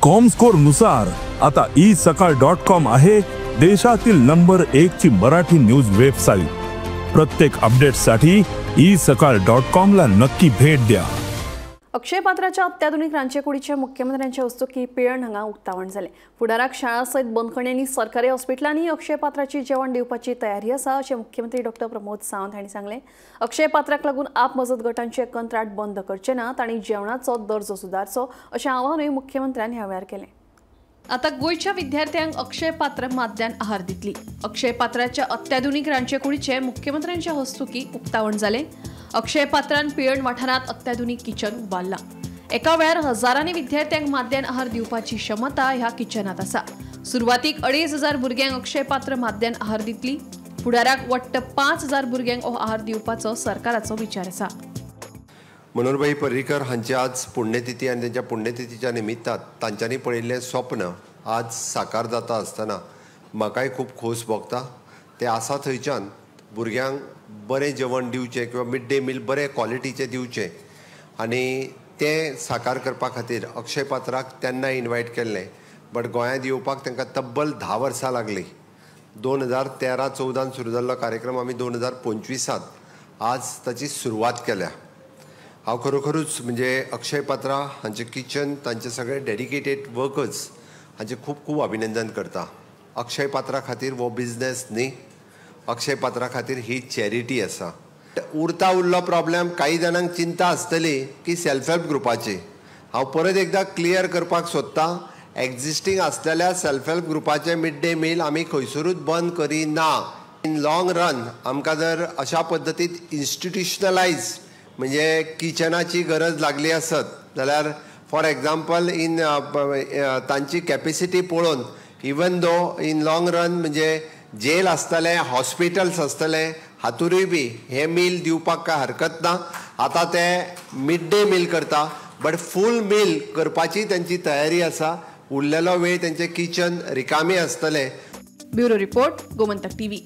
Comscore नुसार आता E सकाळ डॉट कॉम आहे देशातील नंबर 1 ची मराठी न्यूज वेबसाईट। प्रत्येक अपडेटसाठी ई सकाळ डॉट कॉम ला नक्की भेट द्या। अक्षय पात्राच्या अत्याधुनिक रांचेकुडीच्या मुख्यमंत्र्यांच्या हस्तुकी पिळर्ण हांगा उक्तावण जालें। फुडाराक शाळा सयत बंदखणी आनी सरकारी हॉस्पिटलांनी अक्षय पात्राची जेवण दिवपाची तयारी आसा अशें मुख्यमंत्री डॉक्टर प्रमोद सावंत हांणी सांगलें। अक्षय पात्राक लागून आप मजत गटांचे कंत्राट बंद करचे नात आनी जेवणाचो दर्जो सुदारचो अशें आवाहनूय मुख्यमंत्र्यान ह्या वेळार केलें। आतां गोंयच्या विद्यार्थ्यांक अक्षय पात्र माध्यान आहार दितली। अक्षय पात्राच्या अत्याधुनिक रांचेकुडीचें मुख्यमंत्र्यांच्या हस्तुकी उक्तावण जालें। अक्षय पात्रान पिळर्ण वाठारांत अत्याधुनिक किचन उबारलां। एका वेळार हजारांनी विद्यार्थ्यांक माध्यान आहार दिवपाची क्षमता ह्या किचनांत आसा। सुरवातीक 2500 भुरग्यांक अक्षय पात्र माध्यान आहार दितली। फुडाराक वट्ट 5000 भुरग्यांक हो आहार दिवपाचो सरकाराचो विचार आसा। मनोहरभाई पर्रीकर हांची आज पुण्यतिथी आनी तांच्या पुण्यतिथीच्या निमित्तान तांच्यांनी पळयिल्लें स्वप्न आज साकार जाता आसतना म्हाकाय खूब खोस भोगता। ते आसा थंयच्यान भुरग्यांक बरें जेवण दिवचें किंवा मिड डे मील बरें क्वॉलिटीचें दिवचें आनी तें साकार करपा खातीर अक्षय पात्राक तेन्ना इनवायट केल्लें, बट गोंयांत येवपाक तांकां तब्बल 10 वर्सां लागलीं। 2013-14 सुरू जाल्लो कार्यक्रम आमी 2025 आज ताची सुरवात केल्या। हांव खरोखरूच म्हणजे अक्षय पात्रा हांचें किचन, तांचे सगळे डेडिकेटेड वर्कर्स हांचें खूब खूब अभिनंदन करता। अक्षय पात्रा खातीर हो बिजनेस न्ही, अक्षय पात्रा खातीर ही चॅरिटी आसा। उरता उरलो प्रॉब्लेम, काही जाणांक चिंता आसतली की सेल्फ हेल्प ग्रुपाची। हांव परत एकदां क्लियर करपाक सोदतां, एग्जिस्टींग आसलेल्या सेल्फ हेल्प ग्रुपाचें मिड डे मील आमी खंयसरूच बंद करिना। इन लॉंग रन आमकां जर अशा पद्दतीन इन्स्टिट्युशनलायज म्हणजे किचनाची गरज लागली आसत जाल्यार फॉर एग्जाम्पल इन तांची कॅपेसिटी पळोवन even though in long run म्हणजे जेल आसतलें, हॉस्पिटल्स आसतलें, हातूरूय बी हें मील दिवपाक कांय हरकत ना। आतां ते मिड डे मील करता, बट फूल मील करपाची तांची तयारी आसा। उरलेलो वेळ तांचें किचन रिकामी आसतलें। Bureau report, Gomantak TV.